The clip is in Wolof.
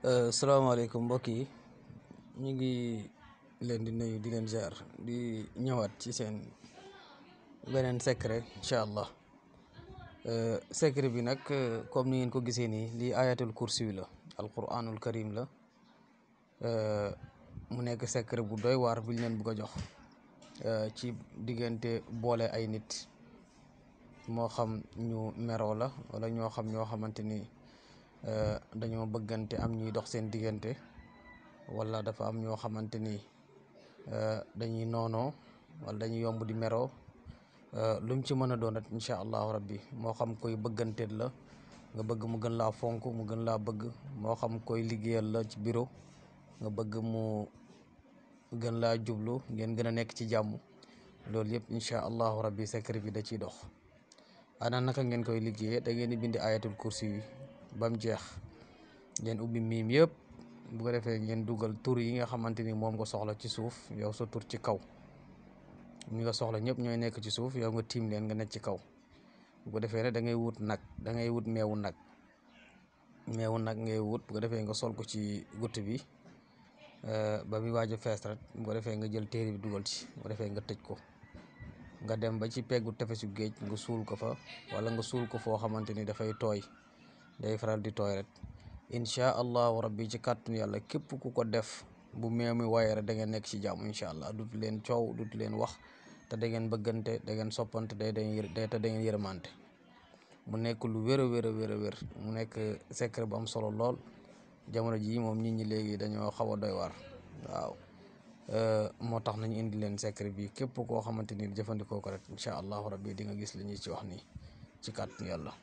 salaamaaleykum mbokk yi ñu ngi leen di nuyu di leen ziar di ñëwaat ci seen beneen secret incha allah. Secret bi nag comme ni ngeen ko gisee nii lii ayatul kursi la alquranul karim la. mu nekk secret bu doy waar bu ñu leen bëgg a jox ci diggante boole ay nit moo xam ñu meroo la wala ñoo xamante ni dañoo bëggante am ñuy dox seen diggante, wala dafa am ñoo xamante ni dañuy noonoo wala dañuy yomb di meroo. lu mu ci mën a doon rek incha allahu rabbi, moo xam koy bëgganteet la nga bëgg mu gën laa fonk mu gën laa bëgg, moo xam koy liggéeyal la ci bureau nga bëgg mu gën laa jublu ngeen gën a nekk ci jàmm. loolu yëpp incha allahu rabbi secret bi da ciy dox. ana naka ngeen koy liggéeyee? da ngeen di bindi ayatul kursi yi ba mu jeex, ngeen ubbi miim yëpp, bu ko defee ngeen dugal tur yi nga xamante ni moom nga soxla ci suuf, yow sa tur ci kaw. ñi nga soxla ñëpp ñooy nekk ci suuf, yow nga tiim leen nga nekk ci kaw. bu ko defee ne da ngay wut nag, da ngay wut meewu nag ngay wut. bu ko defee nga sol ko ci gutt bi ba muy waaj a fees rek. bu ko defee nga jël téere bi dugal ci, bu ko defee nga tëj ko, nga dem ba ci peggu tefesu géej nga suul ko fa, wala nga suul ko foo xamante ni dafay tooy, day faral di tooy rek. incha allahu rabbi ci kàttanu yàlla képp ku ko def bu meew mi waaye rek da ngeen nekk ci jàmm incha allah. dutu leen coow, dutu leen wax, te da ngeen bëggante, da ngeen soppante, te da ngeen yërmante. mu nekk lu wér a wér mu nekk secret bu am solo lool. jamono jii moom nit ñi léegi dañoo xaw a doy waar, waaw. moo tax nañu indi leen secret bi, képp koo xamante ni jëfandikoo ko rek incha allahu rabbi di nga gis li ñuy ci wax nii ci kàttanu yàlla.